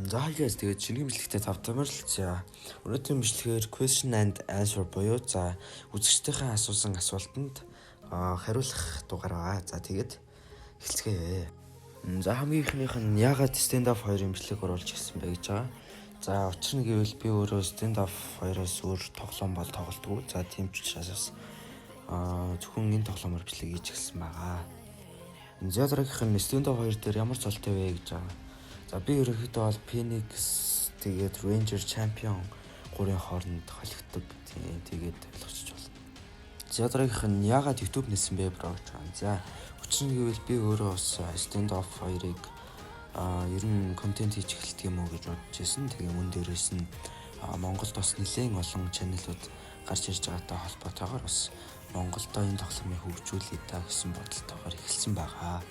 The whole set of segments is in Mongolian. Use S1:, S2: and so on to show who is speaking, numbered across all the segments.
S1: За, guys, тэгээд шинэхэн бичлэгтэй тавтай морилцъя. Өнөөдрийн бичлэгээр question and answer буюу үзэгчдийнхээ асуусан асуултанд хариулах дугаар байгаа. За, тэгээд эхэлцгээе. За, хамгийн эхнийх нь яагаад Standoff 2-ын бичлэг оруулж ирсэн бэ гэж байгаа. За, учир нь гэвэл би өөрөө Standoff 2-оос өөр тоглоом бол тоглодгүй. За, тийм ч учраас бас зөвхөн энэ тоглоомоор бичлэг хийж эхэлсэн байгаа. За, дараагийнх нь Standoff 2 дээр ямар цолтой вэ гэж байгаа. За, би ерөнхийдөө бол Phoenix, тэгээд Ranger, Champion гурийн хооронд холигддог. Тийм, тэгээд ойлгочих болно. За, дараагийнх нь яагаад YouTube нээсэн бэ, bro, гэж байгаа. За, учир нь гэвэл би өөрөө бас Standoff 2-ыг ер нь контент хийж эхэлдэг юм уу гэж бодож байсан. Тэгээ мөн дээрээс нь Монголд бас нэлээд олон channel ууд гарч ирж байгаатай холбоотойгоор бас Монголдо энэ тоглоомыг хөгжүүлье да гэсэн бодолтойгоор эхэлсэн байгаа.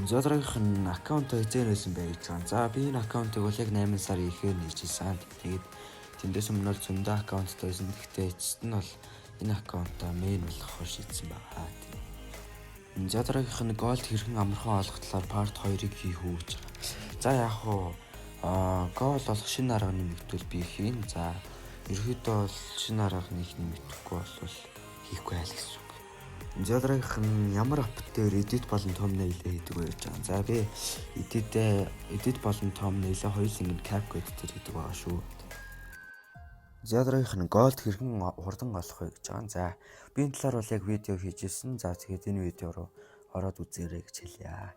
S1: За, дараагийнх нь аккаунт хэзээ нээсэн бэ гэж байгаа. За, би энэ аккаунтыг бол яг 8 сарын эхээр нээж ирсэн. Тэгээд тэндээс өмнө бол зөндөө аккаунттай байсан. Гэхдээ эцэст нь бол энэ аккаунтаа main болгохоор шийдсэн байгаа. За, дараагийнх нь gold хэрхэн амархан олох талаар part 2-ыг хийх үү гэж байгаа. За, яг уу gold олох шинэ арга нэмэгдвэл би хийн. За, ерөөдөө бол шинэ арга нэг нэмэгдэхгүй бол хийхгүй айл гэсэн үг. За, дараагийнх нь ямар app дээр edit болон thumbnail хийдэг вэ гэж байгаа. За, би edit болон thumbnail хоёуланг нь CapCut дээр хийдэг байгаа шүү. За, дараагийнх нь gold хэрхэн хурдан олох вэ гэж байгаа. За, би энэ талаар бол яг видео хийж ирсэн. За, тэгээд энэ видео руу ороод үзээрэй гэж хэлье.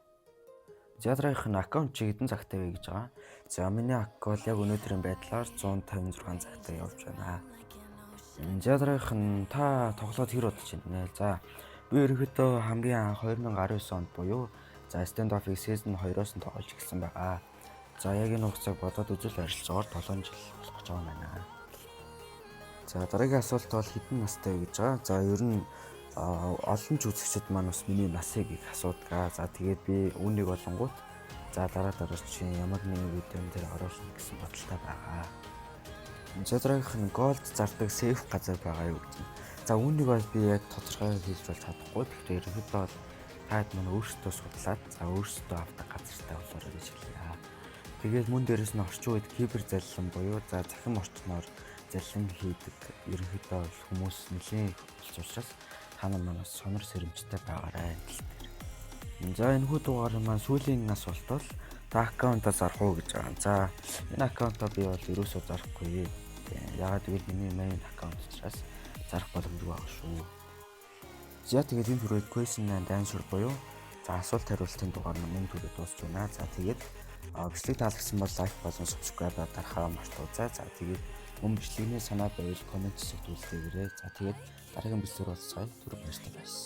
S1: За, дараагийнх нь аккаунт чи хэдэн цагтай вэ гэж байгаа. За, миний акк бол яг өнөөдрийн байдлаар 156 цагтай явж байна. За, дараагийнх нь та тоглоод хэр удаж байна? За, би ерөнхийдөө хамгийн анх 2019 онд буюу Standoff-ыг season 2-оос нь тоглож эхэлсэн байгаа. За, яг энэ хугацааг бодоод үзвэл ойролцоогоор 7 жил болох гэж байгаа юм байна. За, дараагийн асуулт бол хэдэн настай вэ гэж байгаа. За, ер нь олон ч үзэгчид маань бас миний насыг их асуудаг. За, тэгээд би үүнийг болонгууд дараа дараа чи ямар нэгэн видеон дээр оруулна гэсэн бодолтой байгаа. За, дараагийнх нь gold зардаг safe газар байгаа юу гэж. За, үүнийг бол би яг тодорхой хэлж болж чадахгүй. Гэхдээ ерөнхийдөө бол таад маань өөрсдөө судлаад, өөрсдөө авдаг газартай болоорой гэж хэлье. Тэгээд мөн дээрэс нь орчин үед кибер заллан буюу цахим орчноор заллан хийдэг ерөнхийдөө бол хүмүүс нэлээд их болсон учраас та нар маань бас сонор сэрэмжтэй байгаарай энэ тал дээр. За, энэ хүү дугаар маань сүүлийн асуулт бол та аккаунтаа зарах уу гэж байгаа. За, энэ аккаунтаа би бол ерөөсөө зарахгүй. Яагаад гэвэл миний main аккаунт учраас зарах боломжгүй байгаа шүү. За, тэгээд энэ түрээд question and answer буюу асуулт хариултын дугаар маань энэ түрээд дуусч байна. За, тэгээд бичлэг таалагдсан бол like болон subscribe дарахаа мартуузай. За, тэгээд мөн бичлэгний санаа байвал comment хэсэгт үлдээгээрэй. За, тэгээд дараагийн бичлэгээр уулзцгаая. Түр баяртай байс.